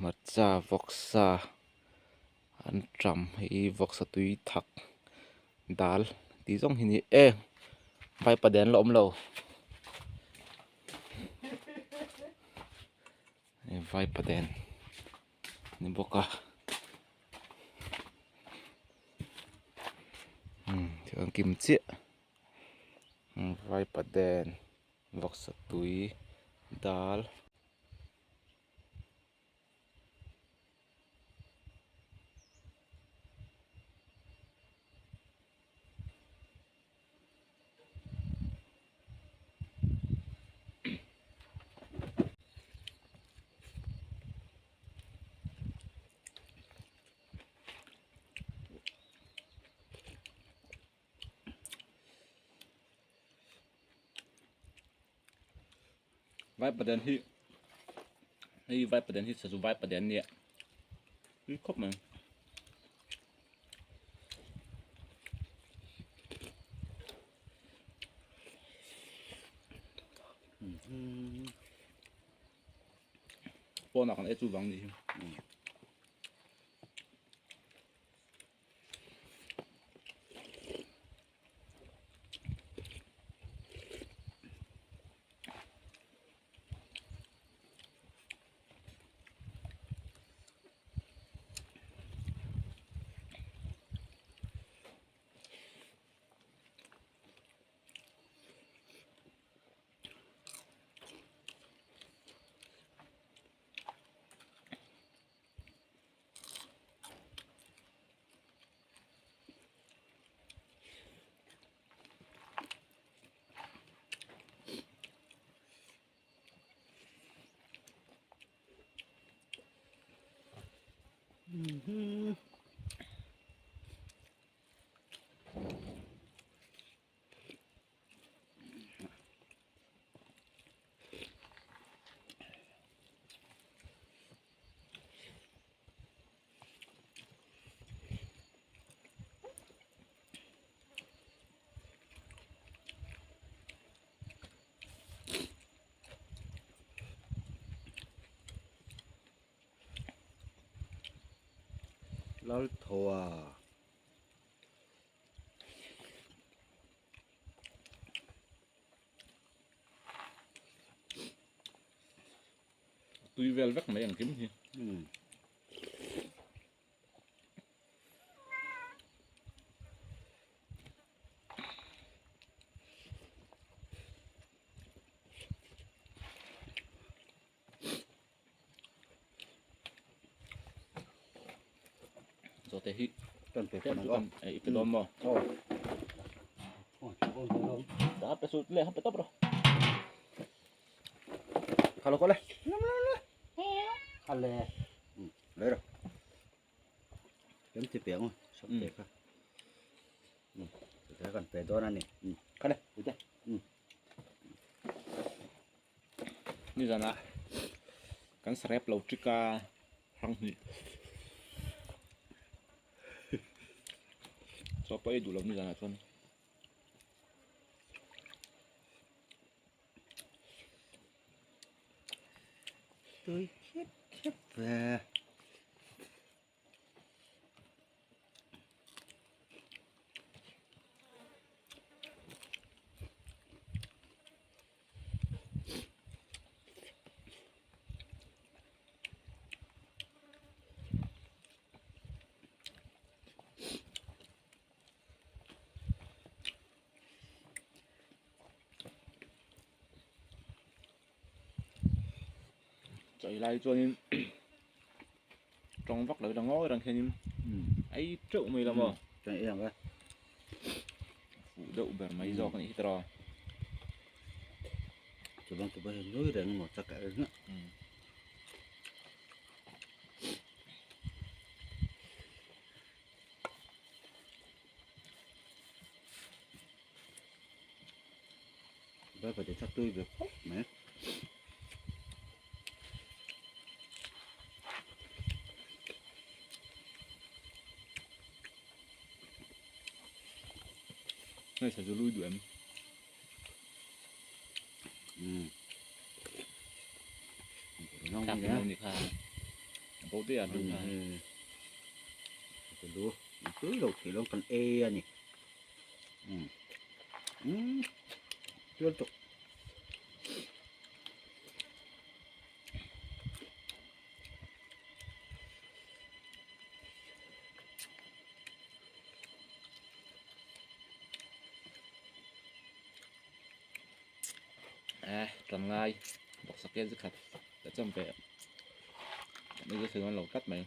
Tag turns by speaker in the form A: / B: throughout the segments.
A: Hmarcha vawksa anṭam hei vawksa tui thak dal tih zawng hi a ni e vaipaden la awm lo vaipaden a ni bawk a umm thil an kim chiah vaipaden vawksa tui dal. Vaipaden hi hei vaipaden hi sazu vaipaden nia tui khawp mai. Pawnah kan ei chu vang ni hi.
B: Lalthawa.
A: Tui vel vek mai engkim hi. Zawhte hi
B: Kan pe
A: tlem chu kan ei pe dawn maw?
B: Aw.
A: Dah pe sut leh ha pe tawp rawh.
B: Khalo kawle. Khale. Lấy rồi. Chấm thịt béo sắp để kha. Thế còn pe đó này. Khale, được chưa?
A: Ni zana kan sarep lo tika hrang hnih. Chaw pawh ei duh lo ni zanah chuan.
B: Tui khep khep ve.
A: Chaw lai chuanin tawng vak lo ila ngawi rang hianin ei teuh mai la maw fuh deuh ber mai zawk a nih hi tiraw. Hei sazu lui duh em? Thlak in lo ni kha. Bo te a lu
B: kha. Ka lu tui lo thei lo kan ei a ni. Um. Um. Tual tuk.
A: À, tròn ngay bọc sạc kia rất thật đã châm về bây giờ thường nó lẩu cắt mày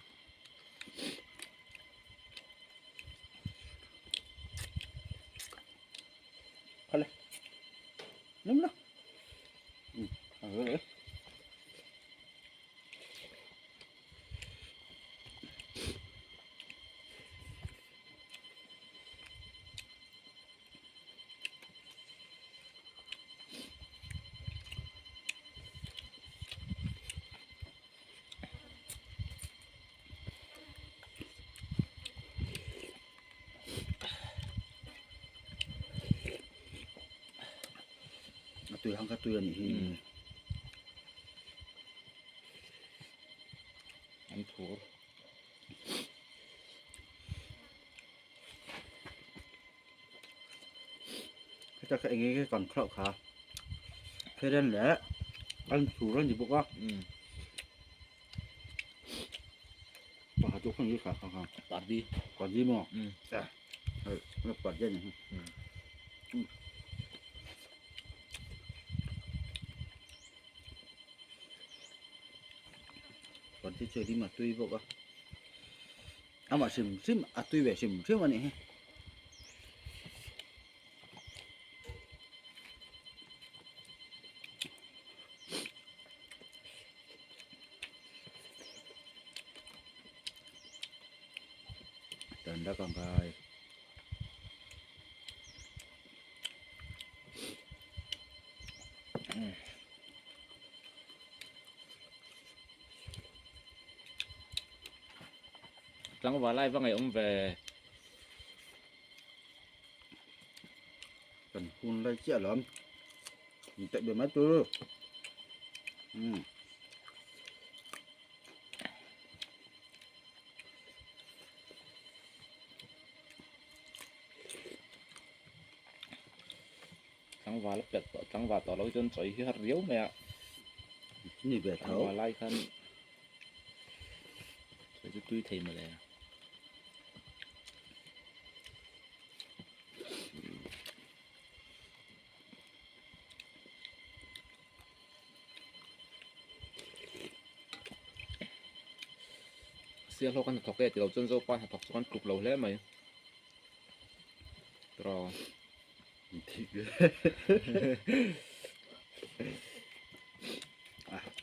B: Khale. Nấm đó. Ừ. À, tui hang kha tui ani hi
A: an thur
B: heta kha enge kan khlauh kha pheren leh an thur ani bawk a pakhat chu khawnge kha kha kha
A: pardi
B: pardi maw hei pardi ani hi. Còn thế chơi đi mà tui bộ à mà xìm xìm à tui về xìm xìm mà nè tần đã còn cái
A: tlangval lai va ngaih awm ve.
B: Kan hun lai chiah lam in teh be mai tur. Um.
A: Tlangval a pelh tawh tlangval tawh lo hi chuan chawi hi har riau mai a.
B: Ni ve tho.
A: Tlangval lai khan chawi chu tui thei mawle. Sial ho kan hnathawk e tilo chuan Zopa hnathawk chu kan tluk lo hle mai. Tiraw.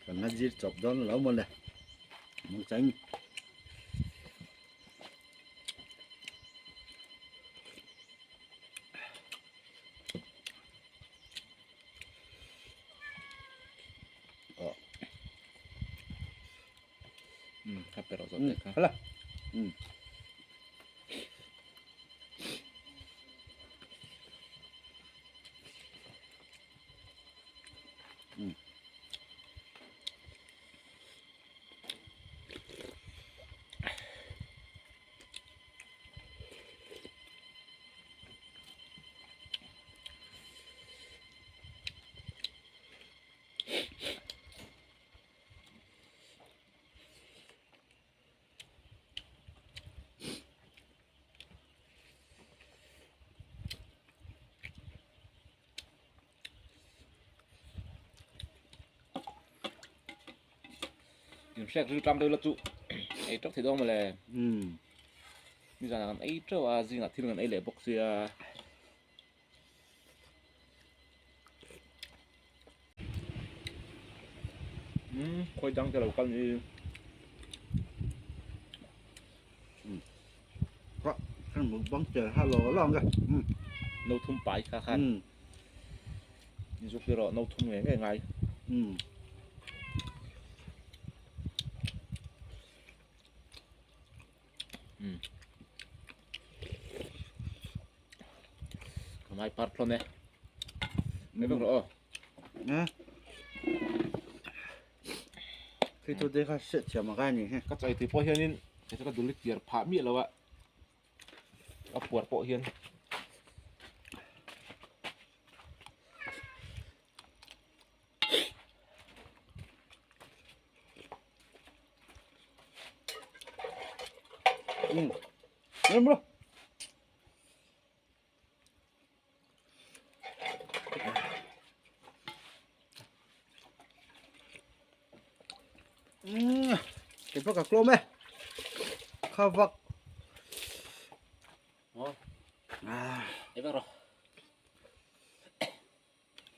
B: Kan la zir chawp dawn lo mawle. Mangchang. Hala.
A: In hrek ri tam deuh la chu ei teuh thei dawn mawle. Ni zanah kan ei teuh a zingah thil kan ei leh bawk sia. Umm khawi dang te lo kal ni.
B: Kan mukbang tel ha lo lo ang ke.
A: No thum pai kha khan. Inzuk erawh no thum ngei ngei ngai. Ka mai par thlawn e. Ngai vek rawh aw.
B: Khi chu te kha hriat thiam a kai ni hi.
A: Ka chawi tui pawh hianin kei chu ka dul hi piar phah miah lo a, a puar pawh hian.
B: Em bro. Cái vắc cả clom ấy. Kha vak.
A: À. Ei vak rawh.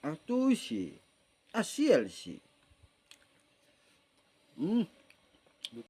B: A tui si. A sial si.